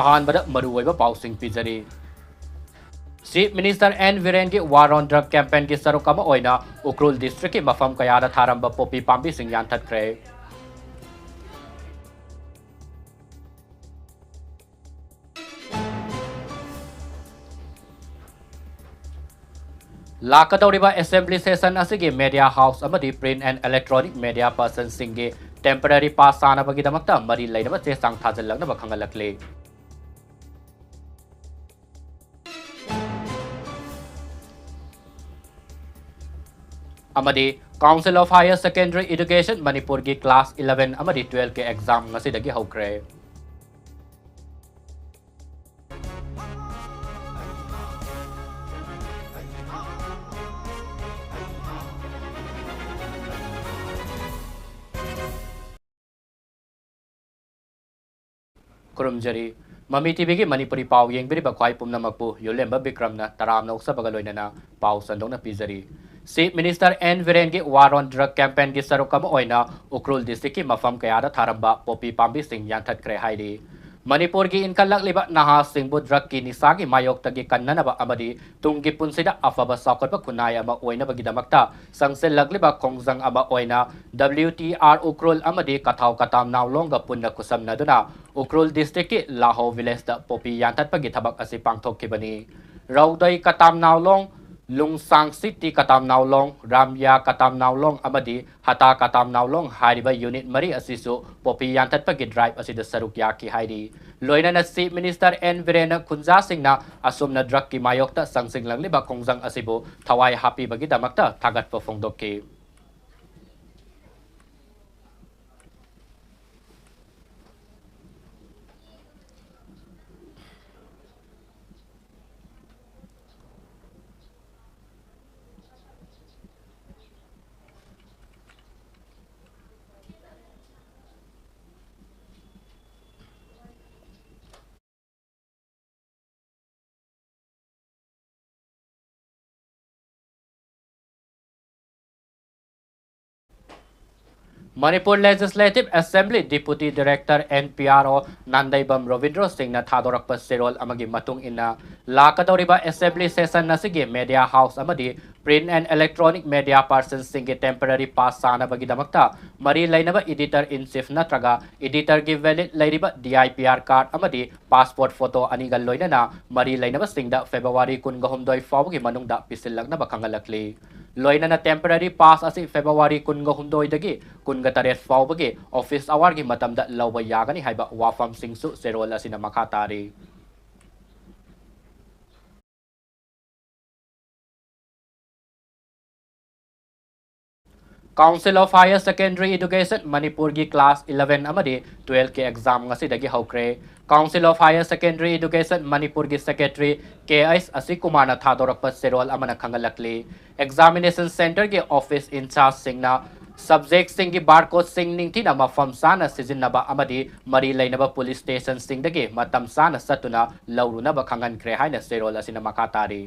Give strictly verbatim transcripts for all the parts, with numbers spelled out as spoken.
ꯑꯍꯥꯟꯕꯗ ꯃꯔꯨꯑꯣꯏꯕ ꯄꯥꯎꯁꯤꯡ ꯄꯤꯖꯔꯤ꯫ Chief Minister N ꯕꯤꯔꯦꯟꯒꯤ War on Drug campaignꯒꯤ ꯁꯔꯨꯛ ꯑꯃ ꯑꯣꯏꯅ ꯎꯈ꯭ꯔꯨꯜ districtꯀꯤ ꯃꯐꯝ ꯀꯌꯥꯗ ꯊꯥꯔꯝꯕ poppy ꯄꯥꯝꯕꯤꯁꯤꯡ ꯌꯥꯟꯊꯠꯈ꯭ꯔꯦ꯫ ꯂꯥꯛꯀꯗꯧꯔꯤꯕ assembly session ꯑꯁꯤꯒꯤ media house ꯑꯃꯗꯤ print and electronic media personꯁꯤꯡꯒꯤ temporary pass ꯁꯥꯅꯕꯒꯤꯗꯃꯛꯇ ꯃꯔꯤ ꯂꯩꯅꯕ ꯆꯦ ꯆꯥꯡ ꯊꯥꯖꯤꯜꯂꯛꯅꯕ ꯈꯪꯍꯜꯂꯛꯂꯤ꯫ ꯑꯃꯗꯤ Council of Higher Secondary Education ꯃꯅꯤꯄꯨꯔꯒꯤ class eleven ꯑꯃꯗꯤ twelveꯀꯤ exam ꯉꯁꯤꯗꯒꯤ ꯍꯧꯈ꯭ꯔꯦ꯫ ꯈꯨꯔꯨꯝꯖꯔꯤ꯫ ꯃꯃꯤ ꯇꯤꯚꯤꯒꯤ ꯃꯅꯤꯄꯨꯔꯤ ꯄꯥꯎ ꯌꯦꯡꯕꯤꯔꯤꯕ ꯈ꯭ꯋꯥꯏ ꯄꯨꯝꯅꯃꯛꯄꯨ ꯌꯨꯝꯂꯦꯝꯕ ꯕꯤꯀ꯭ꯔꯝꯅ ꯇꯔꯥꯝꯅ ꯑꯣꯛꯆꯕꯒ ꯂꯣꯏꯅꯅ ꯄꯥꯎ ꯁꯟꯗꯣꯛꯅ ꯄꯤꯖꯔꯤ꯫ Chief Minister N ꯕꯤꯔꯦꯟꯒꯤ War on Drug campaignꯒꯤ ꯁꯔꯨꯛ ꯑꯃ ꯑꯣꯏꯅ ꯎꯈ꯭ꯔꯨꯜ districtꯀꯤ ꯃꯐꯝ ꯀꯌꯥꯗ ꯊꯥꯔꯝꯕ poppy ꯄꯥꯝꯕꯤꯁꯤꯡ ꯌꯥꯟꯊꯠꯈ꯭ꯔꯦ ꯍꯥꯏꯔꯤ꯫ ꯃꯅꯤꯄꯨꯔꯒꯤ ꯏꯟꯈꯠꯂꯛꯂꯤꯕ ꯅꯍꯥꯁꯤꯡꯕꯨ drugꯀꯤ ꯅꯤꯁꯥꯒꯤ ꯃꯥꯌꯣꯛꯇꯒꯤ ꯀꯟꯅꯅꯕ ꯑꯃꯗꯤ ꯇꯨꯡꯒꯤ ꯄꯨꯟꯁꯤꯗ ꯑꯐꯕ ꯆꯥꯎꯈꯠꯄ ꯈꯨꯟꯅꯥꯏ ꯑꯃ ꯑꯣꯏꯅꯕꯒꯤꯗꯃꯛꯇ ꯆꯪꯁꯤꯜꯂꯛꯂꯤꯕ ꯈꯣꯡꯖꯪ ꯑꯃ ꯑꯣꯏꯅ W T R ꯎꯈ꯭ꯔꯨꯜ ꯑꯃꯗꯤ ꯀꯊꯥꯎ ꯀꯇꯥꯝ ꯅꯥꯎꯂꯣꯡꯒ ꯄꯨꯟꯅ ꯈꯨꯠꯁꯝꯅꯗꯨꯅ ꯎꯈ꯭ꯔꯨꯜ districtꯀꯤ ꯂꯥꯍꯣ villageꯇ poppy ꯌꯥꯟꯊꯠꯄꯒꯤ ꯊꯕꯛ ꯑꯁꯤ ꯄꯥꯡꯊꯣꯛꯈꯤꯕꯅꯤ꯫ ꯔꯧꯗꯩ ꯀꯇꯥꯝ ꯅꯥꯎꯂꯣꯡ, ꯂꯨꯡꯁꯥꯡ ꯁꯤꯇꯤ ꯀꯇꯥꯝ ꯅꯥꯎꯂꯣꯡ, ꯔꯥꯝꯌꯥ ꯀꯇꯥꯝ ꯅꯥꯎꯂꯣꯡ ꯑꯃꯗꯤ ꯍꯇꯥ ꯀꯇꯥꯝ ꯅꯥꯎꯂꯣꯡ ꯍꯥꯏꯔꯤꯕ unit ꯃꯔꯤ ꯑꯁꯤꯁꯨ poppy ꯌꯥꯟꯊꯠꯄꯒꯤ drive ꯑꯁꯤꯗ ꯁꯔꯨꯛ ꯌꯥꯈꯤ ꯍꯥꯏꯔꯤ꯫ ꯂꯣꯏꯅꯅ Chief Minister N ꯕꯤꯔꯦꯟꯅ ꯈꯨꯟꯖꯥꯁꯤꯡꯅ ꯑꯁꯨꯝꯅ drugꯀꯤ ꯃꯥꯌꯣꯛꯇ ꯆꯪꯁꯤꯜꯂꯛꯂꯤꯕ ꯈꯣꯡꯖꯪ ꯑꯁꯤꯕꯨ ꯊꯋꯥꯏ ꯍꯥꯞꯄꯤꯕꯒꯤꯗꯃꯛꯇ ꯊꯥꯒꯠꯄ ꯐꯣꯡꯗꯣꯛꯈꯤ꯫ Manipur Legislative Assembly Deputy Director N P R O Nandeibam Robindro ꯁꯤꯡꯅ ꯊꯥꯗꯣꯔꯛꯄ ꯆꯦꯔꯣꯜ ꯑꯃꯒꯤ ꯃꯇꯨꯡ ꯏꯟꯅ, ꯂꯥꯛꯀꯗꯧꯔꯤꯕ Assembly session ꯑꯁꯤꯒꯤ media house ꯑꯃꯗꯤ print and electronic media personꯁꯤꯡꯒꯤ temporary pass ꯆꯥꯅꯕꯒꯤꯗꯃꯛꯇ ꯃꯔꯤ ꯂꯩꯅꯕ editor in chief ꯅꯠꯇ꯭ꯔꯒ editorꯒꯤ valid ꯂꯩꯔꯤꯕ D I P R card ꯑꯃꯗꯤ passport photo ꯑꯅꯤꯒ ꯂꯣꯏꯅꯅ ꯃꯔꯤ ꯂꯩꯅꯕꯁꯤꯡꯗ February ꯀꯨꯟꯒ ꯍꯨꯝꯗꯣꯏ ꯐꯥꯎꯕꯒꯤ ꯃꯅꯨꯡꯗ ꯄꯤꯁꯤꯜꯂꯛꯅꯕ ꯈꯪꯍꯜꯂꯛꯂꯤ꯫ ꯂꯣꯏꯅꯅ temporary pass ꯑꯁꯤ February ꯀꯨꯟꯒ ꯍꯨꯝꯗꯣꯏꯗꯒꯤ ꯀꯨꯟꯒ ꯇꯔꯦꯠ ꯐꯥꯎꯕꯒꯤ office hourꯒꯤ ꯃꯇꯝꯗ ꯂꯧꯕ ꯌꯥꯒꯅꯤ ꯍꯥꯏꯕ ꯋꯥꯐꯝꯁꯤꯡꯁꯨ ꯆꯦꯔꯣꯜ ꯑꯁꯤꯅ ꯃꯈꯥ ꯇꯥꯔꯤ꯫ Council of Higher Secondary Education ꯃꯅꯤꯄꯨꯔꯒꯤ class eleven ꯑꯃꯗꯤ twelveꯀꯤ exam ꯉꯁꯤꯗꯒꯤ ꯍꯧꯈ꯭ꯔꯦ꯫ Council of Higher Secondary Education ꯃꯅꯤꯄꯨꯔꯒꯤ secretary K H ꯑꯁꯤ ꯀꯨꯃꯥꯔꯅ ꯊꯥꯗꯣꯔꯛꯄ ꯆꯦꯔꯣꯜ ꯑꯃꯅ ꯈꯪꯍꯜꯂꯛꯂꯤ꯫ Examination centreꯒꯤ office inchargeꯁꯤꯡꯅ subjectꯁꯤꯡꯒꯤ barcodeꯁꯤꯡ ꯅꯤꯡꯊꯤꯅ ꯃꯐꯝ ꯆꯥꯅ ꯁꯤꯖꯤꯟꯅꯕ ꯑꯃꯗꯤ ꯃꯔꯤ ꯂꯩꯅꯕ police stationꯁꯤꯡꯗꯒꯤ ꯃꯇꯝ ꯆꯥꯅ ꯆꯠꯇꯨꯅ ꯂꯧꯔꯨꯅꯕ ꯈꯪꯍꯟꯈ꯭ꯔꯦ ꯍꯥꯏꯅ ꯆꯦꯔꯣꯜ ꯑꯁꯤꯅ ꯃꯈꯥ ꯇꯥꯔꯤ꯫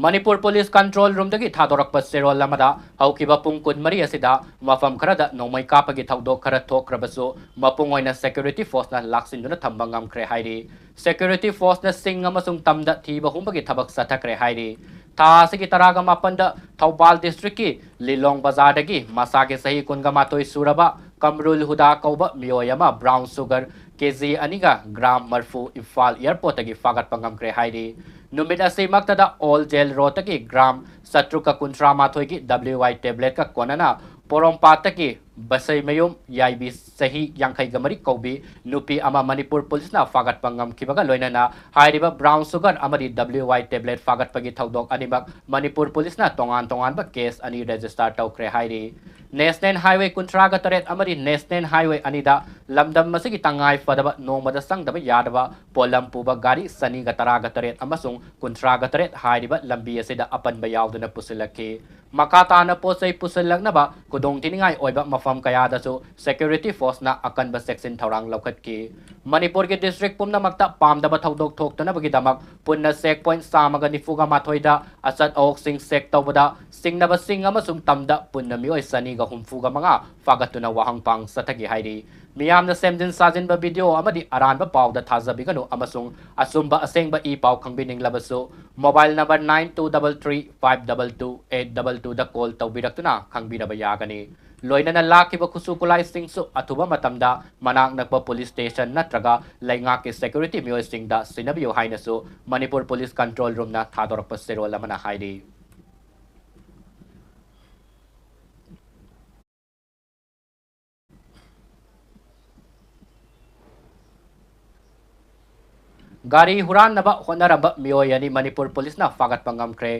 ꯃꯅꯤꯄꯨꯔ ꯄꯨꯂꯤꯁ control roomꯗꯒꯤ ꯊꯥꯗꯣꯔꯛꯄ ꯆꯦꯔꯣꯜ ꯑꯃꯗ, ꯍꯧꯈꯤꯕ ꯄꯨꯡ ꯀꯨꯟꯃꯔꯤ ꯑꯁꯤꯗ ꯃꯐꯝ ꯈꯔꯗ ꯅꯣꯡꯃꯩ ꯀꯥꯞꯄꯒꯤ ꯊꯧꯗꯣꯛ ꯈꯔ ꯊꯣꯛꯈ꯭ꯔꯕꯁꯨ, ꯃꯄꯨꯡ ꯑꯣꯏꯅ security forceꯅ ꯂꯥꯛꯁꯤꯟꯗꯨꯅ ꯊꯝꯕ ꯉꯝꯈ꯭ꯔꯦ ꯍꯥꯏꯔꯤ꯫ Security forceꯅ ꯁꯤꯡ ꯑꯃꯁꯨꯡ ꯇꯝꯗ ꯊꯤꯕ ꯍꯨꯝꯕꯒꯤ ꯊꯕꯛ ꯆꯠꯊꯈ꯭ꯔꯦ ꯍꯥꯏꯔꯤ꯫ ꯊꯥ ꯑꯁꯤꯒꯤ ꯇꯔꯥꯒ ꯃꯥꯄꯟꯗ ꯊꯧꯕꯥꯜ districtꯀꯤ ꯂꯤꯂꯣꯡ ꯕꯖꯥꯔꯗꯒꯤ ꯃꯁꯥꯒꯤ ꯆꯍꯤ ꯀꯨꯟꯒ ꯃꯥꯊꯣꯏ ꯁꯨꯔꯕ ꯀꯝꯔꯨꯜ ꯍꯨꯗꯥ ꯀꯧꯕ ꯃꯤꯑꯣꯏ ꯑꯃ brown sugar K G ꯑꯅꯤꯒ gram ꯃꯔꯐꯨ ꯏꯝꯐꯥꯜ airportꯇꯒꯤ ꯐꯥꯒꯠꯄ ꯉꯝꯈ꯭ꯔꯦ ꯍꯥꯏꯔꯤ꯫ ꯅꯨꯃꯤꯠ ꯑꯁꯤꯃꯛꯇꯗ Old Jail Roadꯇꯒꯤ gram ꯆꯥꯇ꯭ꯔꯨꯛꯀ ꯀꯨꯟꯊ꯭ꯔꯥ ꯃꯥꯊꯣꯏꯒꯤ W I tabletꯀ ꯀꯣꯟꯅꯅ ꯄꯣꯔꯣꯝꯄꯥꯠꯇꯒꯤ ꯕꯁꯩꯃꯌꯨꯝ ꯌꯥꯏꯕꯤ ꯆꯍꯤ ꯌꯥꯡꯈꯩꯒ ꯃꯔꯤ ꯀꯧꯕꯤ ꯅꯨꯄꯤ ꯑꯃ ꯃꯅꯤꯄꯨꯔ ꯄꯨꯂꯤꯁꯅ ꯐꯥꯒꯠꯄ ꯉꯝꯈꯤꯕꯒ ꯂꯣꯏꯅꯅ ꯍꯥꯏꯔꯤꯕ brown sugar ꯑꯃꯗꯤ W I tablet ꯐꯥꯒꯠꯄꯒꯤ ꯊꯧꯗꯣꯛ ꯑꯅꯤꯃꯛ ꯃꯅꯤꯄꯨꯔ ꯄꯨꯂꯤꯁꯅ ꯇꯣꯉꯥꯟ ꯇꯣꯉꯥꯟꯕ case ꯑꯅꯤ register ꯇꯧꯈ꯭ꯔꯦ ꯍꯥꯏꯔꯤ꯫ National Highway ꯀꯨꯟꯊ꯭ꯔꯥꯒ ꯇꯔꯦꯠ ꯑꯃꯗꯤ National Highway ꯑꯅꯤꯗ ꯂꯝꯗꯝ ꯑꯁꯤꯒꯤ ꯇꯉꯥꯏ ꯐꯗꯕ ꯅꯣꯡꯃꯗ ꯆꯪꯗꯕ ꯌꯥꯗꯕ ꯄꯣꯠꯂꯝ ꯄꯨꯕ ꯒꯥꯔꯤ ꯆꯅꯤꯒ ꯇꯔꯥꯒ ꯇꯔꯦꯠ ꯑꯃꯁꯨꯡ ꯀꯨꯟꯊ꯭ꯔꯥꯒ ꯇꯔꯦꯠ ꯍꯥꯏꯔꯤꯕ ꯂꯝꯕꯤ ꯑꯁꯤꯗ ꯑꯄꯟꯕ ꯌꯥꯎꯗꯅ ꯄꯨꯁꯤꯜꯂꯛꯈꯤ꯫ ꯃꯈꯥ ꯇꯥꯅ ꯄꯣꯠ ꯆꯩ ꯄꯨꯁꯤꯜꯂꯛꯅꯕ ꯈꯨꯗꯣꯡꯊꯤꯅꯤꯡꯉꯥꯏ ꯑꯣꯏꯕ ꯃꯐꯝ ꯀꯌꯥꯗꯁꯨ security forceꯅ ꯑꯀꯟꯕ ꯆꯦꯛꯁꯤꯟ ꯊꯧꯔꯥꯡ ꯂꯧꯈꯠꯈꯤ꯫ ꯃꯅꯤꯄꯨꯔꯒꯤ district ꯄꯨꯝꯅꯃꯛꯇ ꯄꯥꯝꯗꯕ ꯊꯧꯗꯣꯛ ꯊꯣꯛꯇꯅꯕꯒꯤꯗꯃꯛ ꯄꯨꯟꯅ check point ꯆꯥꯝꯃꯒ ꯅꯤꯐꯨꯒ ꯃꯥꯊꯣꯏꯗ ꯑꯆꯠ ꯑꯋꯣꯛꯁꯤꯡ check ꯇꯧꯕꯗ ꯁꯤꯡꯅꯕꯁꯤꯡ ꯑꯃꯁꯨꯡ ꯇꯝꯗ ꯄꯨꯟꯅ ꯃꯤꯑꯣꯏ ꯆꯅꯤꯒ ꯍꯨꯝꯐꯨꯒ ꯃꯉꯥ ꯐꯥꯒꯠꯇꯨꯅ ꯋꯥꯍꯪ ꯄꯥꯎ ꯆꯠꯊꯈꯤ ꯍꯥꯏꯔꯤ꯫ ꯃꯤꯌꯥꯝꯅ ꯁꯦꯝꯖꯤꯟ ꯁꯥꯖꯤꯟꯕ video ꯑꯃꯗꯤ ꯑꯔꯥꯟꯕ ꯄꯥꯎꯗ ꯊꯥꯖꯕꯤꯒꯅꯨ ꯑꯃꯁꯨꯡ ꯑꯆꯨꯝꯕ ꯑꯁꯦꯡꯕ ꯏ ꯄꯥꯎ ꯈꯪꯕꯤꯅꯤꯡꯂꯕꯁꯨ mobile number nine two double three five double two eight double twoꯗ call ꯇꯧꯕꯤꯔꯛꯇꯨꯅ ꯈꯪꯕꯤꯅꯕ ꯌꯥꯒꯅꯤ꯫ ꯂꯣꯏꯅꯅ ꯂꯥꯛꯈꯤꯕ ꯈꯨꯠꯁꯨ ꯈꯨꯠꯂꯥꯏꯁꯤꯡꯁꯨ ꯑꯊꯨꯕ ꯃꯇꯝꯗ ꯃꯅꯥꯛ ꯅꯛꯄ police station ꯅꯠꯇ꯭ꯔꯒ ꯂꯩꯉꯥꯛꯀꯤ security ꯃꯤꯑꯣꯏꯁꯤꯡꯗ ꯁꯤꯟꯅꯕꯤꯌꯨ ꯍꯥꯏꯅꯁꯨ ꯃꯅꯤꯄꯨꯔ Police Control Roomꯅ ꯊꯥꯗꯣꯔꯛꯄ ꯆꯦꯔꯣꯜ ꯑꯃꯅ ꯍꯥꯏꯔꯤ꯫ ꯒꯥꯔꯤ ꯍꯨꯔꯥꯟꯅꯕ ꯍꯣꯠꯅꯔꯝꯕ ꯃꯤꯑꯣꯏ ꯑꯅꯤ ꯃꯅꯤꯄꯨꯔ policeꯅ ꯐꯥꯒꯠꯄ ꯉꯝꯈ꯭ꯔꯦ꯫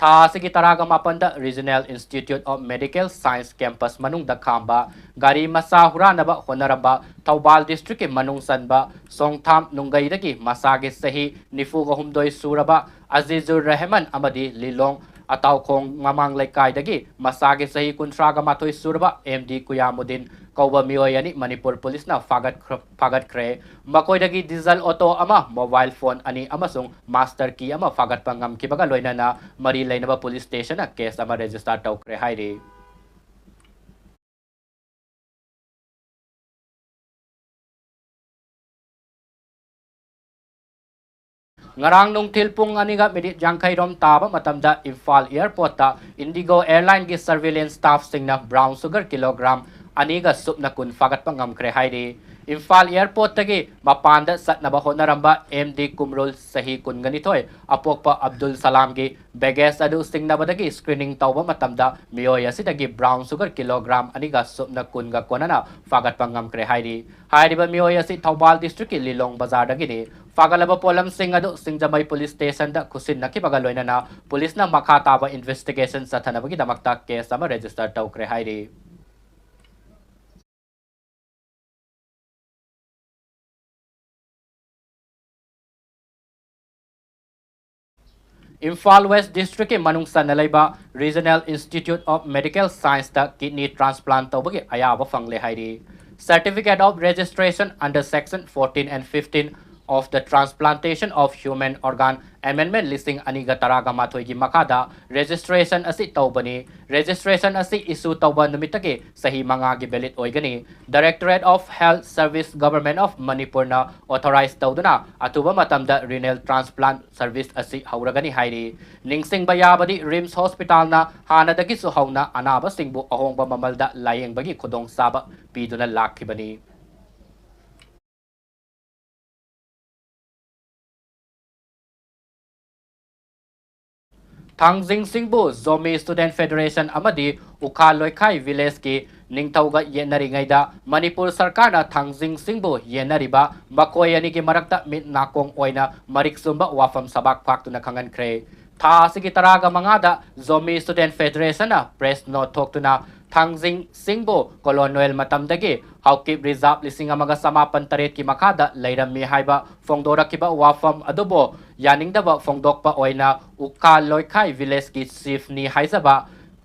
ꯊꯥ ꯑꯁꯤꯒꯤ ꯇꯔꯥꯒ ꯃꯥꯄꯟꯗ Regional Institute of Medical Science campus ꯃꯅꯨꯡꯗ ꯈꯥꯝꯕ ꯒꯥꯔꯤ ꯃꯆꯥ ꯍꯨꯔꯥꯟꯅꯕ ꯍꯣꯠꯅꯔꯝꯕ ꯊꯧꯕꯥꯜ districtꯀꯤ ꯃꯅꯨꯡ ꯆꯟꯕ ꯁꯣꯡꯊꯥꯝ ꯅꯨꯡꯒꯩꯗꯒꯤ ꯃꯁꯥꯒꯤ ꯆꯍꯤ ꯅꯤꯐꯨꯒ ꯍꯨꯝꯗꯣꯏ ꯁꯨꯔꯕ ꯑꯖꯤꯖꯨꯔ ꯔꯦꯍꯃꯟ ꯑꯃꯗꯤ ꯂꯤꯂꯣꯡ ꯑꯇꯥꯎꯈꯣꯡ ꯃꯃꯥꯡ ꯂꯩꯀꯥꯏꯗꯒꯤ ꯃꯁꯥꯒꯤ ꯆꯍꯤ ꯀꯨꯟꯊ꯭ꯔꯥꯒ ꯃꯥꯊꯣꯏ ꯁꯨꯔꯕ ꯑꯦꯝ ꯗꯤ ꯀꯨꯌꯥꯃꯨꯗꯤꯟ ꯀꯧꯕ ꯃꯤꯑꯣꯏ ꯑꯅꯤ ꯃꯅꯤꯄꯨꯔ policeꯅ ꯐꯥꯒꯠꯈ꯭ꯔ-, ꯐꯥꯒꯠꯈ꯭ꯔꯦ꯫ ꯃꯈꯣꯏꯗꯒꯤ diesel auto ꯑꯃ, mobile phone ꯑꯅꯤ ꯑꯃꯁꯨꯡ master key ꯑꯃ ꯐꯥꯒꯠꯄ ꯉꯝꯈꯤꯕꯒ ꯂꯣꯏꯅꯅ ꯃꯔꯤ ꯂꯩꯅꯕ police stationꯗ case ꯑꯃ register ꯇꯧꯈ꯭ꯔꯦ ꯍꯥꯏꯔꯤ꯫ ꯉꯔꯥꯡ ꯅꯨꯡꯊꯤꯜ ꯄꯨꯡ ꯑꯅꯤꯒ minute ꯌꯥꯡꯈꯩ ꯔꯣꯝ ꯇꯥꯕ ꯃꯇꯝꯗ Imphal airportꯇ IndiGo Airlineꯒꯤ surveillance staffꯁꯤꯡꯅ brown sugar kilogram ꯑꯅꯤꯒ ꯁꯨꯞꯅ ꯀꯨꯟ ꯐꯥꯒꯠꯄ ꯉꯝꯈ꯭ꯔꯦ ꯍꯥꯏꯔꯤ꯫ ꯏꯝꯐꯥꯜ airportꯇꯒꯤ ꯃꯄꯥꯟꯗ ꯆꯠꯅꯕ ꯍꯣꯠꯅꯔꯝꯕ ꯑꯦꯝ ꯗꯤ ꯀꯨꯝꯔꯨꯜ, ꯆꯍꯤ ꯀꯨꯟꯒ ꯅꯤꯊꯣꯏ, ꯑꯄꯣꯛꯄ ꯑꯕꯗꯨꯜ ꯁꯂꯥꯝꯒꯤ baggage ꯑꯗꯨ ꯆꯤꯡꯅꯕꯗꯒꯤ screening ꯇꯧꯕ ꯃꯇꯝꯗ ꯃꯤꯑꯣꯏ ꯑꯁꯤꯗꯒꯤ brown sugar kilogram ꯑꯅꯤꯒ ꯁꯨꯞꯅ ꯀꯨꯟꯒ ꯀꯣꯟꯅꯅ ꯐꯥꯒꯠꯄ ꯉꯝꯈ꯭ꯔꯦ ꯍꯥꯏꯔꯤ꯫ ꯍꯥꯏꯔꯤꯕ ꯃꯤꯑꯣꯏ ꯑꯁꯤ ꯊꯧꯕꯥꯜ districtꯀꯤ ꯂꯤꯂꯣꯡ ꯕꯖꯥꯔꯗꯒꯤꯅꯤ꯫ ꯐꯥꯒꯠꯂꯕ ꯄꯣꯠꯂꯝꯁꯤꯡ ꯑꯗꯨ ꯁꯤꯡꯖꯃꯩ police stationꯗ ꯈꯨꯠꯁꯤꯟꯅꯈꯤꯕꯒ ꯂꯣꯏꯅꯅ policeꯅ ꯃꯈꯥ ꯇꯥꯕ investigation ꯆꯠꯊꯅꯕꯒꯤꯗꯃꯛꯇ case ꯑꯃ register ꯇꯧꯈ꯭ꯔꯦ ꯍꯥꯏꯔꯤ꯫ ꯏꯝꯐꯥꯜ ꯋꯦꯁ ꯗꯤꯁꯇ꯭ꯔꯤꯛꯀꯤ ꯃꯅꯨꯡ ꯆꯟꯅ ꯂꯩꯕ Regional Institute of Medical Scienceꯇ kidney transplant ꯇꯧꯕꯒꯤ ꯑꯌꯥꯕ ꯐꯪꯂꯦ ꯍꯥꯏꯔꯤ꯫ Certificate of Registration under Section fourteen and fifteen of the Transplantation of Human Organ Amendment ꯂꯤꯁꯤꯡ ꯑꯅꯤꯒ ꯇꯔꯥꯒ ꯃꯥꯊꯣꯏꯒꯤ ꯃꯈꯥꯗ registration ꯑꯁꯤ ꯇꯧꯕꯅꯤ꯫ Registration ꯑꯁꯤ issue ꯇꯧꯕ ꯅꯨꯃꯤꯠꯇꯒꯤ ꯆꯍꯤ ꯃꯉꯥꯒꯤ valid ꯑꯣꯏꯒꯅꯤ꯫ Directorate of Health Service, Government of Manipurꯅ authorize ꯇꯧꯗꯨꯅ ꯑꯊꯨꯕ ꯃꯇꯝꯗ renal transplant service ꯑꯁꯤ ꯍꯧꯔꯒꯅꯤ ꯍꯥꯏꯔꯤ꯫ ꯅꯤꯡꯁꯤꯡꯕ ꯌꯥꯕꯗꯤ, RIMS Hospitalꯅ ꯍꯥꯟꯅꯗꯒꯤꯁꯨ ꯍꯧꯅ ꯑꯅꯥꯕꯁꯤꯡꯕꯨ ꯑꯍꯣꯡꯕ ꯃꯃꯜꯗ ꯂꯥꯌꯦꯡꯕꯒꯤ ꯈꯨꯗꯣꯡꯆꯥꯕ ꯄꯤꯗꯨꯅ ꯂꯥꯛꯈꯤꯕꯅꯤ꯫ ꯊꯥꯡꯖꯤꯡ ꯁꯤꯡꯕꯨ ꯖꯣꯃꯤ Student Federation ꯑꯃꯗꯤ ꯎꯈꯥ ꯂꯣꯏꯈꯥꯏ ꯚꯤꯂꯦꯖꯀꯤ ꯅꯤꯡꯊꯧꯒ ꯌꯦꯠꯅꯔꯤꯉꯩꯗ ꯃꯅꯤꯄꯨꯔ ꯁꯔꯀꯥꯔꯅ ꯊꯥꯡꯖꯤꯡ ꯁꯤꯡꯕꯨ ꯌꯦꯟꯅꯔꯤꯕ ꯃꯈꯣꯏ ꯑꯅꯤꯒꯤ ꯃꯔꯛꯇ ꯃꯤꯠ ꯅꯥꯀꯣꯡ ꯑꯣꯏꯅ ꯃꯔꯤꯛ ꯆꯨꯝꯕ ꯋꯥꯐꯝ ꯁꯕꯥꯛ ꯐꯥꯛꯇꯨꯅ ꯈꯪꯍꯟꯈ꯭ꯔꯦ꯫ ꯊꯥ ꯑꯁꯤꯒꯤ ꯇꯔꯥꯒ ꯃꯉꯥꯗ ꯖꯣꯃꯤ Student Federationꯅ press note ꯊꯣꯛꯇꯨꯅ ꯊꯥꯡꯖꯤꯡ ꯁꯤꯡꯕꯨ colonial ꯃꯇꯝꯗꯒꯤ ꯍꯥꯎꯀꯤꯞ reserve ꯂꯤꯁꯤꯡ ꯑꯃꯒ ꯆꯃꯥꯄꯟ ꯇꯔꯦꯠꯀꯤ ꯃꯈꯥꯗ ꯂꯩꯔꯝꯃꯤ ꯍꯥꯏꯕ ꯐꯣꯡꯗꯣꯔꯛꯈꯤꯕ ꯋꯥꯐꯝ ꯑꯗꯨꯕꯨ ꯌꯥꯅꯤꯡꯗꯕ ꯐꯣꯡꯗꯣꯛꯄ ꯑꯣꯏꯅ ꯎꯈꯥ ꯂꯣꯏꯈꯥꯏ ꯚꯤꯂꯦꯖꯀꯤ ꯆꯤꯐꯅꯤ ꯍꯥꯏꯖꯕ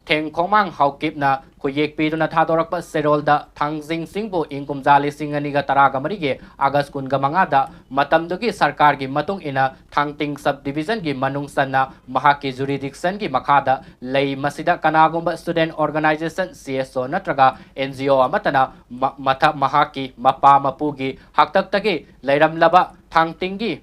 ꯊꯦꯡ ꯈꯣꯡꯃꯥꯡ ꯍꯥꯎꯀꯤꯞꯅ ꯈꯨꯌꯦꯛ ꯄꯤꯗꯨꯅ ꯊꯥꯗꯣꯔꯛꯄ ꯆꯦꯔꯣꯜꯗ ꯊꯥꯡꯖꯤꯡ ꯁꯤꯡꯕꯨ ꯏꯪ ꯀꯨꯝꯖꯥ ꯂꯤꯁꯤꯡ ꯑꯅꯤꯒ ꯇꯔꯥꯒ ꯃꯔꯤꯒꯤ ꯑꯥꯒꯁ ꯀꯨꯟꯒ ꯃꯉꯥꯗ ꯃꯇꯝꯗꯨꯒꯤ ꯁꯔꯀꯥꯔꯒꯤ ꯃꯇꯨꯡ ꯏꯟꯅ ꯊꯥꯡꯇꯤꯡ sub divisionꯒꯤ ꯃꯅꯨꯡ ꯆꯟꯅ ꯃꯍꯥꯛꯀꯤ jurisdictionꯒꯤ ꯃꯈꯥꯗ ꯂꯩ꯫ ꯃꯁꯤꯗ ꯀꯅꯥꯒꯨꯝꯕ student organization, CSO ꯅꯠꯇ꯭ꯔꯒ NGO ꯑꯃꯠꯇꯅ ꯃ-, ꯃꯊ-, ꯃꯍꯥꯛꯀꯤ ꯃꯄꯥ ꯃꯄꯨꯒꯤ ꯍꯥꯛꯇꯛꯇꯒꯤ ꯂꯩꯔꯝꯂꯕ ꯊꯥꯡꯇꯤꯡꯒꯤ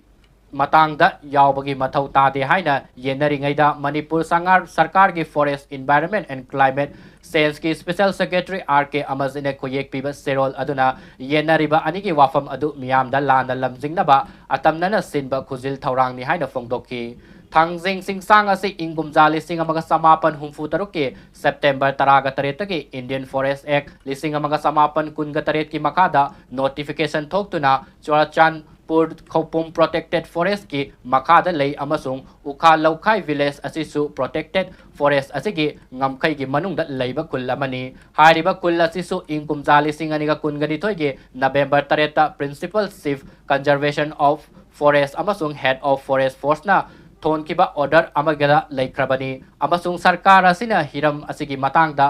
ꯃꯇꯥꯡꯗ ꯌꯥꯎꯕꯒꯤ ꯃꯊꯧ ꯇꯥꯗꯦ ꯍꯥꯏꯅ ꯌꯦꯟꯅꯔꯤꯉꯩꯗ ꯃꯅꯤꯄꯨꯔ ꯁꯉꯥꯔ-, ꯁꯔꯀꯥꯔꯒꯤ Forest, Environment and Climate Changeꯀꯤ Special Secretary R K ꯑꯃꯖꯤꯠꯅ ꯈꯨꯌꯦꯛ ꯄꯤꯕ ꯆꯦꯔꯣꯜ ꯑꯗꯨꯅ ꯌꯦꯟꯅꯔꯤꯕ ꯑꯅꯤꯒꯤ ꯋꯥꯐꯝ ꯑꯗꯨ ꯃꯤꯌꯥꯝꯗ ꯂꯥꯟꯅ ꯂꯝꯖꯤꯡꯅꯕ ꯑꯇꯝꯅꯅ ꯁꯤꯟꯕ ꯈꯨꯖꯤꯜ ꯊꯧꯔꯥꯡꯅꯤ ꯍꯥꯏꯅ ꯐꯣꯡꯗꯣꯛꯈꯤ꯫ ꯊꯥꯡꯖꯤꯡ ꯁꯤꯡꯁꯥꯡ ꯑꯁꯤ ꯏꯪ ꯀꯨꯝꯖꯥ ꯂꯤꯁꯤꯡ ꯑꯃꯒ ꯆꯃꯥꯄꯟ ꯍꯨꯝꯐꯨ ꯇꯔꯨꯛꯀꯤ September ꯇꯔꯥꯒ ꯇꯔꯦꯠꯇꯒꯤ Indian Forest Act ꯂꯤꯁꯤꯡ ꯑꯃꯒ ꯆꯃꯥꯄꯟ ꯀꯨꯟꯒ ꯇꯔꯦꯠꯀꯤ ꯃꯈꯥꯗ notification ꯊꯣꯛꯇꯨꯅ ꯆꯨꯔꯥꯆꯥꯟ ꯄꯨꯔ ꯈꯧꯄꯨꯝ Protected Forestꯀꯤ ꯃꯈꯥꯗ ꯂꯩ ꯑꯃꯁꯨꯡ ꯎꯈꯥ ꯂꯧꯈꯥꯏ village ꯑꯁꯤꯁꯨ Protected Forest ꯑꯁꯤꯒꯤ ꯉꯝꯈꯩꯒꯤ ꯃꯅꯨꯡꯗ ꯂꯩꯕ ꯈꯨꯜ ꯑꯃꯅꯤ꯫ ꯍꯥꯏꯔꯤꯕ ꯈꯨꯜ ꯑꯁꯤꯁꯨ ꯏꯪ ꯀꯨꯝꯖꯥ ꯂꯤꯁꯤꯡ ꯑꯅꯤꯒ ꯀꯨꯟꯒ ꯅꯤꯊꯣꯏꯒꯤ November ꯇꯔꯦꯠꯇ Principal Chief Conservation of Forest ꯑꯃꯁꯨꯡ Head of Forest Forceꯅ ꯊꯣꯟꯈꯤꯕ order ꯑꯃꯒꯗ ꯂꯩꯈ꯭ꯔꯕꯅꯤ ꯑꯃꯁꯨꯡ ꯁꯔꯀꯥꯔ ꯑꯁꯤꯅ ꯍꯤꯔꯝ ꯑꯁꯤꯒꯤ ꯃꯇꯥꯡꯗ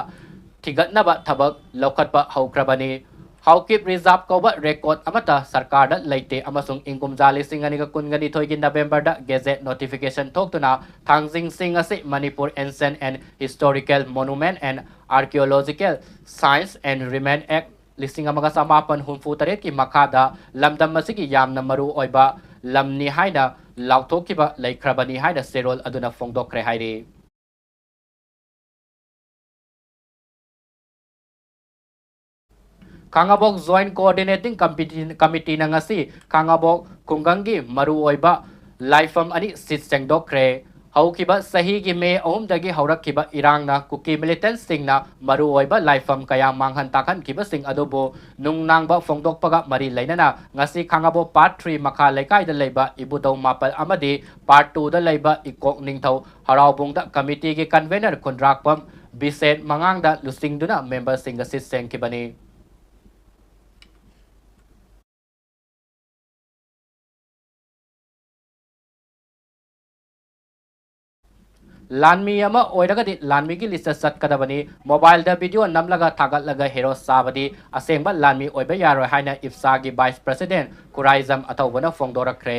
ꯊꯤꯒꯠꯅꯕ ꯊꯕꯛ ꯂꯧꯈꯠꯄ ꯍꯧꯈ꯭ꯔꯕꯅꯤ꯫ ꯍꯥꯎꯀꯤꯞ reserve ꯀꯧꯕ record ꯑꯃꯠꯇ ꯁꯔꯀꯥꯔꯗ ꯂꯩꯇꯦ ꯑꯃꯁꯨꯡ ꯏꯪ ꯀꯨꯝꯖꯥ ꯂꯤꯁꯤꯡ ꯑꯅꯤꯒ ꯀꯨꯟꯒ ꯅꯤꯊꯣꯏꯒꯤ November ꯗ gazette notification ꯊꯣꯛꯇꯨꯅ ꯊꯥꯡꯖꯤꯡꯁꯤꯡ ꯑꯁꯤ Manipur Ancient and Historical Monument and Archaeological Sites and Remain Act ꯂꯤꯁꯤꯡ ꯑꯃꯒ ꯆꯃꯥꯄꯟ ꯍꯨꯝꯐꯨ ꯇꯔꯦꯠꯀꯤ ꯃꯈꯥꯗ ꯂꯝꯗꯝ ꯑꯁꯤꯒꯤ ꯌꯥꯝꯅ ꯃꯔꯨ ꯑꯣꯏꯕ ꯂꯝꯅꯤ ꯍꯥꯏꯅ ꯂꯥꯎꯊꯣꯛꯈꯤꯕ ꯂꯩꯈ꯭ꯔꯕꯅꯤ ꯍꯥꯏꯅ ꯆꯦꯔꯣꯜ ꯑꯗꯨꯅ ꯐꯣꯡꯗꯣꯛꯈ꯭ꯔꯦ ꯍꯥꯏꯔꯤ꯫ ꯈꯥꯉꯕꯣꯛ Joint Coordinating Committee, Committeeꯅ ꯉꯁꯤ ꯈꯥꯉꯕꯣꯛ ꯈꯨꯡꯒꯪꯒꯤ ꯃꯔꯨꯑꯣꯏꯕ ꯂꯥꯏꯐꯝ ꯑꯅꯤ ꯁꯤꯠ ꯁꯦꯡꯗꯣꯛꯈ꯭ꯔꯦ꯫ ꯍꯧꯈꯤꯕ ꯆꯍꯤꯒꯤ May ꯑꯍꯨꯝꯗꯒꯤ ꯍꯧꯔꯛꯈꯤꯕ ꯏꯔꯥꯡꯅ ꯀꯨꯀꯤ militantꯁꯤꯡꯅ ꯃꯔꯨꯑꯣꯏꯕ ꯂꯥꯏꯐꯝ ꯀꯌꯥ ꯃꯥꯡꯍꯟ ꯇꯥꯛꯍꯟꯈꯤꯕꯁꯤꯡ ꯑꯗꯨꯕꯨ ꯅꯨꯡꯅꯥꯡꯕ ꯐꯣꯡꯗꯣꯛꯄꯒ ꯃꯔꯤ ꯂꯩꯅꯅ ꯉꯁꯤ ꯈꯥꯉꯕꯣꯛ Part three ꯃꯈꯥ ꯂꯩꯀꯥꯏꯗ ꯂꯩꯕ ꯏꯕꯨꯙꯧ ꯃꯥꯄꯜ ꯑꯃꯗꯤ Part twoꯗ ꯂꯩꯕ ꯏꯀꯣꯛ ꯅꯤꯡꯊꯧ ꯍꯔꯥꯎꯕꯨꯡꯗ committeeꯒꯤ convener ꯈꯨꯟꯗ꯭ꯔꯥꯛꯄꯝ ꯕꯤꯁꯦꯟ ꯃꯉꯥꯡꯗ ꯂꯨꯆꯤꯡꯗꯨꯅ memberꯁꯤꯡꯒ ꯁꯤꯠ ꯁꯦꯡꯈꯤꯕꯅꯤ꯫ ꯂꯥꯟꯃꯤ ꯑꯃ ꯑꯣꯏꯔꯒꯗꯤ ꯂꯥꯟꯃꯤꯒꯤ listꯇ ꯆꯠꯀꯗꯕꯅꯤ꯫ Mobileꯗ video ꯅꯝꯂꯒ ꯊꯥꯒꯠꯂꯒ hero ꯆꯥꯕꯗꯤ ꯑꯁꯦꯡꯕ ꯂꯥꯟꯃꯤ ꯑꯣꯏꯕ ꯌꯥꯔꯣꯏ ꯍꯥꯏꯅ ꯏꯞꯁꯥꯒꯤ vice president ꯈꯨꯔꯥꯏꯖꯝ ꯑꯊꯧꯕꯅ ꯐꯣꯡꯗꯣꯔꯛꯈ꯭ꯔꯦ꯫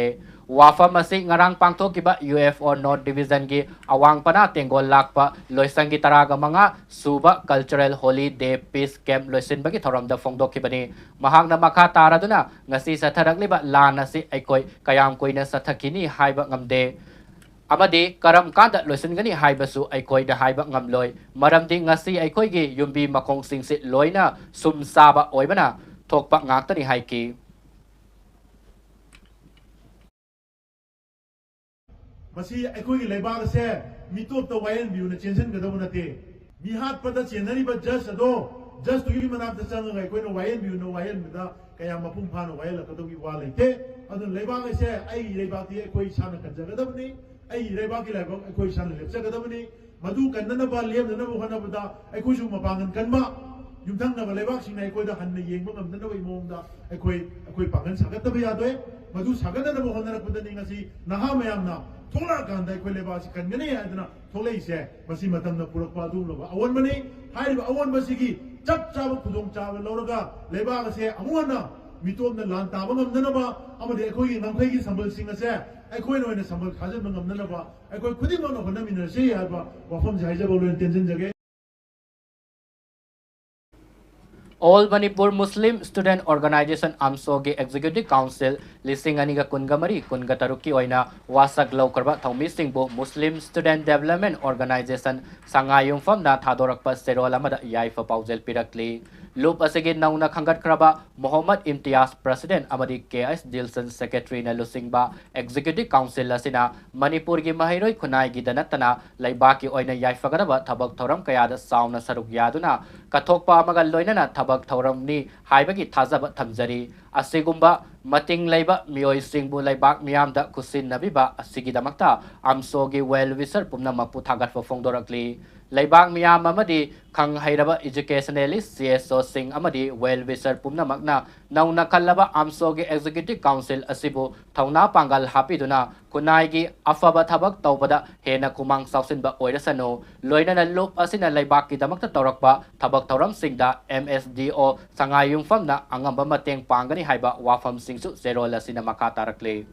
ꯋꯥꯐꯝ ꯑꯁꯤ ꯉꯔꯥꯡ ꯄꯥꯡꯊꯣꯛꯈꯤꯕ UFO North Divisionꯒꯤ ꯑꯋꯥꯡ ꯄꯅꯥ ꯇꯦꯡꯒꯣꯜ ꯂꯥꯛꯄ ꯂꯣꯏꯁꯪꯒꯤ ꯇꯔꯥꯒ ꯃꯉꯥ ꯁꯨꯕ Cultural Holy Day Peace Camp ꯂꯣꯏꯁꯤꯟꯕꯒꯤ ꯊꯧꯔꯝꯗ ꯐꯣꯡꯗꯣꯛꯈꯤꯕꯅꯤ꯫ ꯃꯍꯥꯛꯅ ꯃꯈꯥ ꯇꯥꯔꯗꯨꯅ, "ꯉꯁꯤ ꯆꯠꯊꯔꯛꯂꯤꯕ ꯂꯥꯟ ꯑꯁꯤ ꯑꯩꯈꯣꯏ ꯀꯌꯥꯝ ꯀꯨꯏꯅ ꯆꯠꯊꯈꯤꯅꯤ ꯍꯥꯏꯕ ꯉꯝꯗꯦ, ꯑꯃꯗꯤ ꯀꯔꯝ ꯀꯥꯟꯗ ꯂꯣꯏꯁꯤꯟꯒꯅꯤ ꯍꯥꯏꯕꯁꯨ ꯑꯩꯈꯣꯏꯅ ꯍꯥꯏꯕ ꯉꯝꯂꯣꯏ, ꯃꯔꯝꯗꯤ ꯉꯁꯤ ꯑꯩꯈꯣꯏꯒꯤ ꯌꯨꯝꯕꯤ ꯃꯈꯣꯡꯁꯤꯡꯁꯤ ꯂꯣꯏꯅ ꯁꯨꯝ ꯆꯥꯕ ꯑꯣꯏꯕꯅ ꯊꯣꯛꯄ ꯉꯥꯛꯇꯅꯤ" ꯍꯥꯏꯈꯤ꯫ ꯃꯁꯤ ꯑꯩꯈꯣꯏꯒꯤ ꯂꯩꯕꯥꯛ ꯑꯁꯦ ꯃꯤꯇꯣꯞꯇ ꯋꯥꯌꯦꯟꯕꯤꯌꯨꯅ ꯆꯦꯟꯁꯤꯟꯒꯗꯕ ꯅꯠꯇꯦ꯫ ꯃꯤ ꯍꯥꯠꯄꯗ ꯆꯦꯟꯅꯔꯤꯕ judge ꯑꯗꯣ, judgeꯇꯨꯒꯤ ꯃꯅꯥꯛꯇ ꯆꯪꯉꯒ ꯑꯩꯈꯣꯏꯅ ꯋꯥꯌꯦꯟꯕꯤꯌꯨꯅ ꯋꯥꯌꯦꯟꯕꯗ ꯀꯌꯥꯝ ꯃꯄꯨꯡ ꯐꯥꯅ ꯋꯥꯌꯦꯜꯂꯛꯀꯗꯕꯒꯤ ꯋꯥ ꯂꯩꯇꯦ꯫ ꯑꯗꯨꯅ ꯂꯩꯕꯥꯛ ꯑꯁꯦ, ꯑꯩꯒꯤ ꯂꯩꯕꯥꯛꯇꯤ ꯑꯩꯈꯣꯏ ꯏꯁꯥꯅ ꯀꯟꯖꯒꯗꯕꯅꯤ, ꯑꯩꯒꯤ ꯂꯩꯕꯥꯛꯀꯤ ꯂꯥꯏꯕꯛ ꯑꯩꯈꯣꯏ ꯏꯁꯥꯅ ꯂꯦꯞꯆꯒꯗꯕꯅꯤ꯫ ꯃꯗꯨ ꯀꯟꯅꯅꯕ, ꯂꯦꯝꯅꯅꯕ ꯍꯣꯠꯅꯕꯗ ꯑꯩꯈꯣꯏꯁꯨ ꯃꯄꯥꯡꯒꯜ ꯀꯟꯕ, ꯌꯨꯝꯊꯪꯅꯕ ꯂꯩꯕꯥꯛꯁꯤꯡꯅ ꯑꯩꯈꯣꯏꯗ ꯍꯟꯅ ꯌꯦꯡꯕ ꯉꯝꯗꯅꯕꯒꯤ ꯃꯑꯣꯡꯗ ꯑꯩꯈꯣꯏ, ꯑꯩꯈꯣꯏ ꯄꯥꯡꯒꯜ ꯁꯥꯒꯠꯇꯕ ꯌꯥꯗꯣꯏ꯫ ꯃꯗꯨ ꯁꯥꯒꯠꯅꯅꯕ ꯍꯣꯠꯅꯔꯛꯄꯗꯅꯤ ꯉꯁꯤ ꯅꯍꯥ ꯃꯌꯥꯝꯅ ꯊꯣꯛꯂꯛꯑꯀꯥꯟꯗ ꯑꯩꯈꯣꯏ ꯂꯩꯕꯥꯛ ꯑꯁꯤ ꯀꯟꯒꯅꯤ ꯍꯥꯏꯗꯅ ꯊꯣꯛꯂꯛꯏꯁꯦ꯫ ꯃꯁꯤ ꯃꯇꯝꯅ ꯄꯨꯔꯛꯄ ꯑꯗꯨꯒꯨꯝꯂꯕ ꯑꯑꯣꯟꯕꯅꯤ꯫ ꯍꯥꯏꯔꯤꯕ ꯑꯑꯣꯟꯕꯁꯤꯒꯤ ꯆꯞ ꯆꯥꯕ ꯈꯨꯗꯣꯡꯆꯥꯕ ꯂꯧꯔꯒ ꯂꯩꯕꯥꯛ ꯑꯁꯦ ꯑꯃꯨꯛ ꯍꯟꯅ ꯃꯤꯇꯣꯞꯅ ꯂꯥꯟ ꯇꯥꯕ ꯉꯝꯗꯅꯕ ꯑꯃꯗꯤ ꯑꯩꯈꯣꯏꯒꯤ ꯉꯝꯈꯩꯒꯤ ꯁꯝꯕꯜꯁꯤꯡ ꯑꯁꯦ ꯑꯩꯈꯣꯏꯅ ꯑꯣꯏꯅ ꯁꯝꯕꯜ ꯈꯥꯖꯤꯟꯕ ꯉꯝꯅꯅꯕ ꯑꯩꯈꯣꯏ ꯈꯨꯗꯤꯡꯃꯛꯅ ꯍꯣꯠꯅꯃꯤꯟꯅꯔꯁꯤ ꯍꯥꯏꯕ ꯋꯥꯐꯝꯁꯦ ꯍꯥꯏꯖꯕ ꯂꯣꯏꯅ ꯇꯦꯟꯁꯤꯟꯖꯒꯦ꯫ All Manipur Muslim Student Organization, ꯑꯝꯁꯣꯒꯤ Executive Council ꯂꯤꯁꯤꯡ ꯑꯅꯤꯒ ꯀꯨꯟꯒ ꯃꯔꯤ ꯀꯨꯟꯒ ꯇꯔꯨꯛꯀꯤ ꯑꯣꯏꯅ ꯋꯥꯁꯛ ꯂꯧꯈ꯭ꯔꯕ ꯊꯧꯃꯤꯁꯤꯡꯕꯨ Muslim Student Development Organization ꯁꯉꯥꯏ ꯌꯨꯝꯐꯝꯅ ꯊꯥꯗꯣꯔꯛꯄ ꯆꯦꯔꯣꯜ ꯑꯃꯗ ꯌꯥꯏꯐ ꯄꯥꯎꯖꯦꯜ ꯄꯤꯔꯛꯂꯤ꯫ ꯂꯨꯞ ꯑꯁꯤꯒꯤ ꯅꯧꯅ ꯈꯟꯒꯠꯈ꯭ꯔꯕ ꯃꯣꯍꯝꯃꯗ ꯏꯝꯇꯤꯌꯥꯖ, President, ꯑꯃꯗꯤ ꯀꯦ ꯑꯩꯆ ꯗꯤꯜꯁꯟ, Secretary, ꯅ ꯂꯨꯆꯤꯡꯕ Executive Council ꯑꯁꯤꯅ ꯃꯅꯤꯄꯨꯔꯒꯤ ꯃꯍꯩꯔꯣꯏ ꯈꯨꯟꯅꯥꯏꯒꯤꯗ ꯅꯠꯇꯅ ꯂꯩꯕꯥꯛꯀꯤ ꯑꯣꯏꯅ ꯌꯥꯏꯐꯒꯗꯕ ꯊꯕꯛ ꯊꯧꯔꯝ ꯀꯌꯥꯗ ꯆꯥꯎꯅ ꯁꯔꯨꯛ ꯌꯥꯗꯨꯅ ꯀꯠꯊꯣꯛꯄ ꯑꯃꯒ ꯂꯣꯏꯅꯅ ꯊꯕꯛ ꯊꯧꯔꯝꯅꯤ ꯍꯥꯏꯕꯒꯤ ꯊꯥꯖꯕ ꯊꯝꯖꯔꯤ꯫ ꯑꯁꯤꯒꯨꯝꯕ ꯃꯇꯤꯡ ꯂꯩꯕ ꯃꯤꯑꯣꯏꯁꯤꯡꯕꯨ ꯂꯩꯕꯥꯛ ꯃꯤꯌꯥꯝꯗ ꯈꯨꯠꯁꯤꯟꯅꯕꯤꯕ ꯑꯁꯤꯒꯤꯗꯃꯛꯇ ꯑꯝꯁꯣꯒꯤ well wisher ꯄꯨꯝꯅꯃꯛꯄꯨ ꯊꯥꯒꯠꯄ ꯐꯣꯡꯗꯣꯔꯛꯂꯤ꯫ ꯂꯩꯕꯥꯛ ꯃꯤꯌꯥꯝ ꯑꯃꯗꯤ ꯈꯪ ꯍꯩꯔꯕ educationalist, C S O ꯁꯤꯡ ꯑꯃꯗꯤ well wisher ꯄꯨꯝꯅꯃꯛꯅ ꯅꯧꯅ ꯈꯜꯂꯕ ꯑꯝꯁꯣꯒꯤ Executive Council ꯑꯁꯤꯕꯨ ꯊꯧꯅꯥ ꯄꯥꯡꯒꯜ ꯍꯥꯞꯄꯤꯗꯨꯅ ꯈꯨꯟꯅꯥꯏꯒꯤ ꯑꯐꯕ ꯊꯕꯛ ꯇꯧꯕꯗ ꯍꯦꯟꯅ ꯈꯨꯃꯥꯡ ꯆꯥꯎꯁꯤꯟꯕ ꯑꯣꯏꯔꯁꯅꯨ꯫ ꯂꯣꯏꯅꯅ ꯂꯨꯞ ꯑꯁꯤꯅ ꯂꯩꯕꯥꯛꯀꯤꯗꯃꯛꯇ ꯇꯧꯔꯛꯄ ꯊꯕꯛ ꯊꯧꯔꯝꯁꯤꯡꯗ M S D O ꯁꯉꯥꯏ ꯌꯨꯝꯐꯝꯅ ꯑꯉꯝꯕ ꯃꯇꯦꯡ ꯄꯥꯡꯒꯅꯤ ꯍꯥꯏꯕ ꯋꯥꯐꯝꯁꯤꯡꯁꯨ ꯆꯦꯔꯣꯜ ꯑꯁꯤꯅ ꯃꯈꯥ ꯇꯥꯔꯛꯂꯤ꯫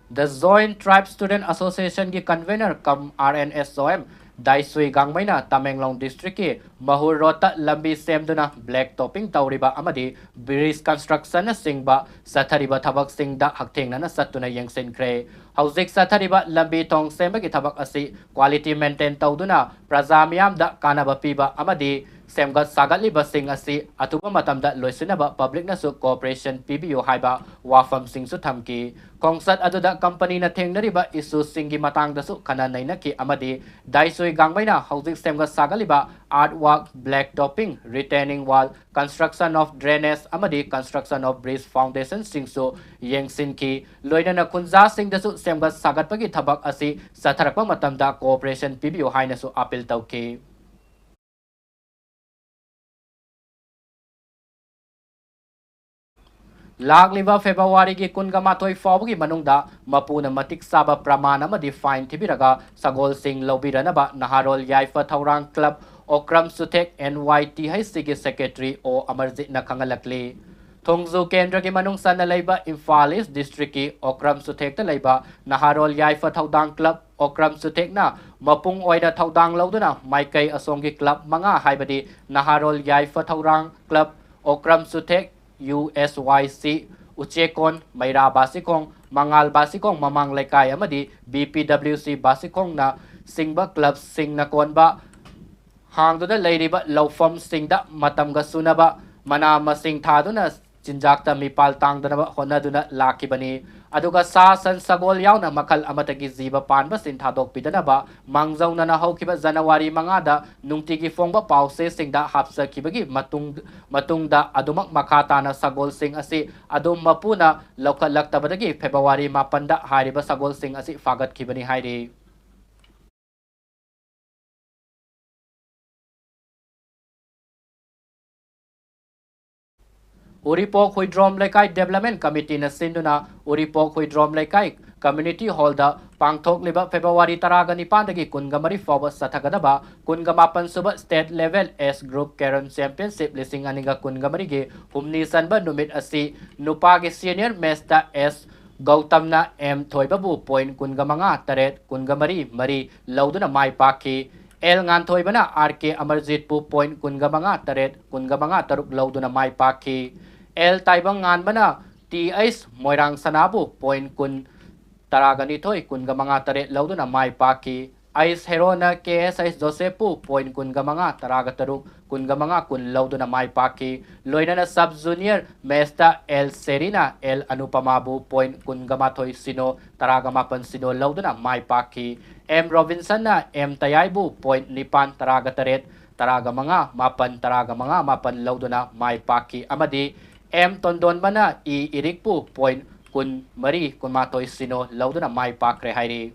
The Joint Tribe Student Association ꯒꯤ convener cum R N S O M ꯗꯥꯏꯁꯨꯏ ꯒꯥꯡꯃꯩꯅ Tamenglong district ꯀꯤ ꯃꯍꯨꯔ road ꯇ ꯂꯝꯕꯤ ꯁꯦꯝꯗꯨꯅ black topping ꯇꯧꯔꯤꯕ ꯑꯃꯗꯤ bridge construction ꯅꯆꯤꯡꯕ ꯆꯠꯊꯔꯤꯕ ꯊꯕꯛꯁꯤꯡꯗ ꯍꯛꯊꯦꯡꯅꯅ ꯆꯠꯇꯨꯅ ꯌꯦꯡꯁꯤꯟꯈ꯭ꯔꯦ꯫ ꯍꯧꯖꯤꯛ ꯆꯠꯊꯔꯤꯕ ꯂꯝꯕꯤ ꯊꯣꯡ ꯁꯦꯝꯕꯒꯤ ꯊꯕꯛ ꯑꯁꯤ quality maintain ꯇꯧꯗꯨꯅ ꯄ꯭ꯔꯖꯥ ꯃꯤꯌꯥꯝꯗ ꯀꯥꯟꯅꯕ ꯄꯤꯕ ꯑꯃꯗꯤ ꯁꯦꯝꯒꯠ ꯁꯥꯒꯠꯂꯤꯕꯁꯤꯡ ꯑꯁꯤ ꯑꯊꯨꯕ ꯃꯇꯝꯗ ꯂꯣꯏꯁꯤꯟꯅꯕ public ꯅꯁꯨ cooperation ꯄꯤꯕꯤꯌꯨ ꯍꯥꯏꯕ ꯋꯥꯐꯝꯁꯤꯡꯁꯨ ꯊꯝꯈꯤ꯫ ꯈꯣꯡꯆꯠ ꯑꯗꯨꯗ company ꯅ ꯊꯦꯡꯅꯔꯤꯕ issue ꯁꯤꯡꯒꯤ ꯃꯇꯥꯡꯗꯁꯨ ꯈꯟꯅ ꯅꯩꯅꯈꯤ ꯑꯃꯗꯤ ꯗꯥꯏꯁꯨꯏ ꯒꯥꯡꯃꯩꯅ ꯍꯧꯖꯤꯛ ꯁꯦꯝꯒꯠ ꯁꯥꯒꯠꯂꯤꯕ earthwork, black topping, retaining wall, construction of drainage ꯑꯃꯗꯤ construction of bridge foundation ꯁꯤꯡꯁꯨ ꯌꯦꯡꯁꯤꯟꯈꯤ꯫ ꯂꯣꯏꯅꯅ ꯈꯨꯟꯖꯥꯁꯤꯡꯗꯁꯨ ꯁꯦꯝꯒꯠ ꯁꯥꯒꯠꯄꯒꯤ ꯊꯕꯛ ꯑꯁꯤ ꯆꯠꯊꯔꯛꯄ ꯃꯇꯝꯗ cooperation ꯄꯤꯕꯤꯌꯨ ꯍꯥꯏꯅꯁꯨ appeal ꯇꯧꯈꯤ꯫ ꯂꯥꯛꯂꯤꯕ ꯐꯦꯕ꯭ꯔꯨꯋꯥꯔꯤꯒꯤ ꯀꯨꯟꯒ ꯃꯥꯊꯣꯏ ꯐꯥꯎꯕꯒꯤ ꯃꯅꯨꯡꯗ ꯃꯄꯨꯅ ꯃꯇꯤꯛ ꯆꯥꯕ ꯄ꯭ꯔꯃꯥꯟ ꯑꯃꯗꯤ fine ꯊꯤꯕꯤꯔꯒ ꯁꯒꯣꯜꯁꯤꯡ ꯂꯧꯕꯤꯔꯅꯕ ꯅꯍꯥꯔꯣꯜ ꯌꯥꯏꯐ ꯊꯧꯔꯥꯡ ꯀ꯭ꯂꯕ ꯑꯣꯀ꯭ꯔꯝ ꯆꯨꯊꯦꯛ, N Y T H Cꯒꯤ secretary ꯑꯣ ꯑꯃꯔꯖꯤꯠꯅ ꯈꯪꯍꯜꯂꯛꯂꯤ꯫ ꯊꯣꯡꯖꯨ ꯀꯦꯟꯗ꯭ꯔꯒꯤ ꯃꯅꯨꯡ ꯆꯟꯅ ꯂꯩꯕ ꯏꯝꯐꯥꯜ ꯏꯁ ꯗꯤꯁꯇ꯭ꯔꯤꯛꯀꯤ ꯑꯣꯀ꯭ꯔꯝ ꯆꯨꯊꯦꯛꯇ ꯂꯩꯕ ꯅꯍꯥꯔꯣꯜ ꯌꯥꯏꯐ ꯊꯧꯗꯥꯡ ꯀ꯭ꯂꯕ ꯑꯣꯀ꯭ꯔꯝ ꯆꯨꯊꯦꯛꯅ ꯃꯄꯨꯡ ꯑꯣꯏꯅ ꯊꯧꯗꯥꯡ ꯂꯧꯗꯨꯅ ꯃꯥꯏꯀꯩ ꯑꯁꯣꯝꯒꯤ ꯀ꯭ꯂꯕ ꯃꯉꯥ, ꯍꯥꯏꯕꯗꯤ ꯅꯍꯥꯔꯣꯜ ꯌꯥꯏꯐ ꯊꯧꯔꯥꯡ ꯀ꯭ꯂꯕ ꯑꯣꯀ꯭ꯔꯝ ꯆꯨꯊꯦꯛ, U S Y C, ꯎꯆꯦꯛꯀꯣꯟ, ꯃꯩꯔꯥ ꯕꯥꯁꯤꯈꯣꯡ, ꯃꯉꯥꯜ ꯕꯥꯁꯤꯈꯣꯡ ꯃꯃꯥꯡ ꯂꯩꯀꯥꯏ ꯑꯃꯗꯤ B P W C ꯕꯥꯁꯤꯈꯣꯡꯅ ꯆꯤꯡꯕ ꯀ꯭ꯂꯕꯁꯤꯡꯅ ꯀꯣꯟꯕ ꯍꯥꯡꯗꯨꯅ ꯂꯩꯔꯤꯕ ꯂꯧꯐꯝꯁꯤꯡꯗ ꯃꯇꯝꯒ ꯆꯨꯅꯕ ꯃꯅꯥ ꯃꯁꯤꯡ ꯊꯥꯗꯨꯅ ꯆꯤꯟꯖꯥꯛꯇ ꯃꯤꯄꯥꯜ ꯇꯥꯡꯗꯅꯕ ꯍꯣꯠꯅꯗꯨꯅ ꯂꯥꯛꯈꯤꯕꯅꯤ꯫ ꯑꯗꯨꯒ ꯁꯥ ꯁꯟ ꯁꯒꯣꯜ ꯌꯥꯎꯅ ꯃꯈꯜ ꯑꯃꯠꯇꯒꯤ ꯖꯤꯕ ꯄꯥꯟꯕꯁꯤꯡ ꯊꯥꯗꯣꯛꯄꯤꯗꯅꯕ ꯃꯥꯡꯖꯧꯅꯅ ꯍꯧꯈꯤꯕ ꯖꯅꯋꯥꯔꯤ ꯃꯉꯥꯗ ꯅꯨꯡꯇꯤꯒꯤ ꯐꯣꯡꯕ ꯄꯥꯎꯆꯦꯁꯤꯡꯗ ꯍꯥꯞꯆꯈꯤꯕꯒꯤ ꯃꯇꯨꯡ, ꯃꯇꯨꯡꯗ ꯑꯗꯨꯃꯛ ꯃꯈꯥ ꯇꯥꯅ ꯁꯒꯣꯜꯁꯤꯡ ꯑꯁꯤ ꯑꯗꯨꯝ ꯃꯄꯨꯅ ꯂꯧꯈꯠꯂꯛꯇꯕꯗꯒꯤ ꯐꯦꯕ꯭ꯔꯨꯋꯥꯔꯤ ꯃꯥꯄꯟꯗ ꯍꯥꯏꯔꯤꯕ ꯁꯒꯣꯜꯁꯤꯡ ꯑꯁꯤ ꯐꯥꯒꯠꯈꯤꯕꯅꯤ ꯍꯥꯏꯔꯤ꯫ ꯎꯔꯤꯄꯣꯛ ꯍꯨꯏꯗ꯭ꯔꯣꯝ ꯂꯩꯀꯥꯏ ꯗꯤꯕꯦꯂꯞꯃꯦꯟ ꯀꯃꯤꯇꯤꯅ ꯁꯤꯟꯗꯨꯅ ꯎꯔꯤꯄꯣꯛ ꯍꯨꯏꯗ꯭ꯔꯣꯝ ꯂꯩꯀꯥꯏ ꯀꯝꯃ꯭ꯌꯨꯅꯤꯇꯤ ꯍꯣꯜꯗ ꯄꯥꯡꯊꯣꯛꯂꯤꯕ ꯐꯦꯕ꯭ꯔꯨꯋꯥꯔꯤ ꯇꯔꯥꯒ ꯅꯤꯄꯥꯟꯗꯒꯤ ꯀꯨꯟꯒ ꯃꯔꯤ ꯐꯥꯎꯕ ꯆꯠꯊꯒꯗꯕ ꯀꯨꯟꯒ ꯃꯥꯄꯟ ꯁꯨꯕ State Level Age Group Carom Championship ꯂꯤꯁꯤꯡ ꯑꯅꯤꯒ ꯀꯨꯟꯒ ꯃꯔꯤꯒꯤ ꯍꯨꯝꯅꯤ ꯆꯟꯕ ꯅꯨꯃꯤꯠ ꯑꯁꯤ ꯅꯨꯄꯥꯒꯤ senior matchꯇ S ꯒꯧꯇꯝꯅ M ꯊꯣꯏꯕꯕꯨ point ꯀꯨꯟꯒ ꯃꯉꯥ, ꯇꯔꯦꯠ, ꯀꯨꯟꯒ ꯃꯔꯤ, ꯃꯔꯤ ꯂꯧꯗꯨꯅ ꯃꯥꯏ ꯄꯥꯛꯈꯤ꯫ L ꯉꯥꯟꯊꯣꯏꯕꯅ R K ꯑꯃꯔꯖꯤꯠꯄꯨ point ꯀꯨꯟꯒ ꯃꯉꯥ, ꯇꯔꯦꯠ, ꯀꯨꯟꯒ ꯃꯉꯥ, ꯇꯔꯨꯛ ꯂꯧꯗꯨꯅ ꯃꯥꯏ ꯄꯥꯛꯈꯤ꯫ L ꯇꯥꯏꯕꯪ ꯉꯥꯟꯕꯅ T H ꯃꯣꯏꯔꯥꯡ ꯁꯅꯥꯕꯨ point ꯀꯨꯟ, ꯇꯔꯥꯒ ꯅꯤꯊꯣꯏ, ꯀꯨꯟꯒ ꯃꯉꯥ, ꯇꯔꯦꯠ ꯂꯧꯗꯨꯅ ꯃꯥꯏ ꯄꯥꯛꯈꯤ꯫ Ice Heroꯅ K S H ꯖꯣꯁꯦꯐꯄꯨ point ꯀꯨꯟꯒ ꯃꯉꯥ, ꯇꯔꯥꯒ ꯇꯔꯨꯛ, ꯀꯨꯟꯒ ꯃꯉꯥ, ꯀꯨꯟ ꯂꯧꯗꯨꯅ ꯃꯥꯏ ꯄꯥꯛꯈꯤ꯫ ꯂꯣꯏꯅꯅ sub junior matchꯇ L ꯁꯦꯔꯤꯅ L ꯑꯅꯨꯄꯃꯥꯕꯨ point ꯀꯨꯟꯒ ꯃꯥꯊꯣꯏ ꯁꯤꯅꯣ, ꯇꯔꯥꯒ ꯃꯥꯄꯟ ꯁꯤꯅꯣ ꯂꯧꯗꯨꯅ ꯃꯥꯏ ꯄꯥꯛꯈꯤ꯫ M ꯔꯣꯕꯤꯟꯁꯟꯅ M ꯇꯌꯥꯏꯕꯨ point ꯅꯤꯄꯥꯟ, ꯇꯔꯥꯒ ꯇꯔꯦꯠ, ꯇꯔꯥꯒ ꯃꯉꯥ, ꯃꯥꯄꯟ, ꯇꯔꯥꯒ ꯃꯉꯥ, ꯃꯥꯄꯟ ꯂꯧꯗꯨꯅ ꯃꯥꯏ ꯄꯥꯛꯈꯤ ꯑꯃꯗꯤ M ꯇꯣꯟꯗꯣꯟꯕꯅ E ꯏꯔꯤꯛꯄꯨ point ꯀꯨꯟ ꯃꯔꯤ, ꯀꯨꯟꯃꯥꯊꯣꯏ ꯁꯤꯅꯣ ꯂꯧꯗꯨꯅ ꯃꯥꯏ ꯄꯥꯛꯈ꯭ꯔꯦ ꯍꯥꯏꯔꯤ꯫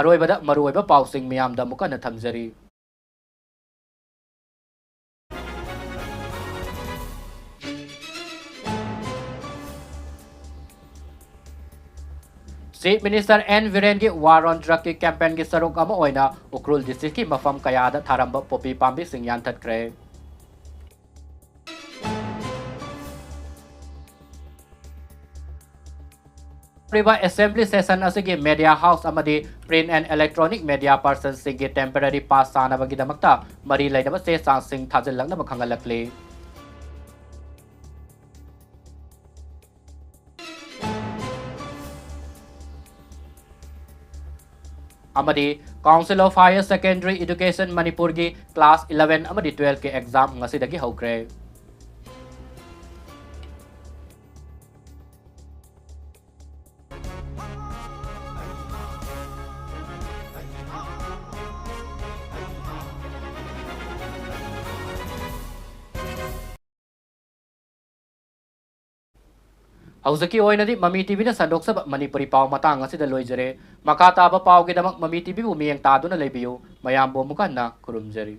ꯑꯔꯣꯏꯕꯗ ꯃꯔꯨꯑꯣꯏꯕ ꯄꯥꯎꯁꯤꯡ ꯃꯤꯌꯥꯝꯗ ꯑꯃꯨꯛ ꯍꯟꯅ ꯊꯝꯖꯔꯤ꯫ Chief Minister N ꯕꯤꯔꯦꯟꯒꯤ War on Drugꯀꯤ campaignꯒꯤ ꯁꯔꯨꯛ ꯑꯃ ꯑꯣꯏꯅ ꯎꯈ꯭ꯔꯨꯜ districtꯀꯤ ꯃꯐꯝ ꯀꯌꯥꯗ ꯊꯥꯔꯝꯕ poppy ꯄꯥꯝꯕꯤꯁꯤꯡ ꯌꯥꯟꯊꯠꯈ꯭ꯔꯦ꯫ ꯍꯧꯔꯤꯕ assembly session ꯑꯁꯤꯒꯤ media house ꯑꯃꯗꯤ print and electronic media personꯁꯤꯡꯒꯤ temporary pass ꯁꯥꯅꯕꯒꯤꯗꯃꯛꯇ ꯃꯔꯤ ꯂꯩꯅꯕ ꯆꯦ ꯆꯥꯡꯁꯤꯡ ꯊꯥꯖꯤꯜꯂꯛꯅꯕ ꯈꯪꯍꯜꯂꯛꯂꯤ꯫ ꯑꯃꯗꯤ Council of Higher Secondary Education ꯃꯅꯤꯄꯨꯔꯒꯤ class eleven ꯑꯃꯗꯤ twelveꯀꯤ exam ꯉꯁꯤꯗꯒꯤ ꯍꯧꯈ꯭ꯔꯦ꯫ ꯍꯧꯖꯤꯛꯀꯤ ꯑꯣꯏꯅꯗꯤ ꯃꯃꯤ ꯇꯤꯚꯤꯅ ꯁꯟꯗꯣꯛꯆꯕ ꯃꯅꯤꯄꯨꯔꯤ ꯄꯥꯎ ꯃꯇꯥꯡ ꯑꯁꯤꯗ ꯂꯣꯏꯖꯔꯦ꯫ ꯃꯈꯥ ꯇꯥꯕ ꯄꯥꯎꯒꯤꯗꯃꯛ ꯃꯃꯤ ꯇꯤꯚꯤꯕꯨ ꯃꯤꯠꯌꯦꯡ ꯇꯥꯗꯨꯅ ꯂꯩꯕꯤꯌꯨ꯫ ꯃꯌꯥꯝꯕꯨ ꯑꯃꯨꯛ ꯍꯟꯅ ꯈꯨꯔꯨꯝꯖꯔꯤ꯫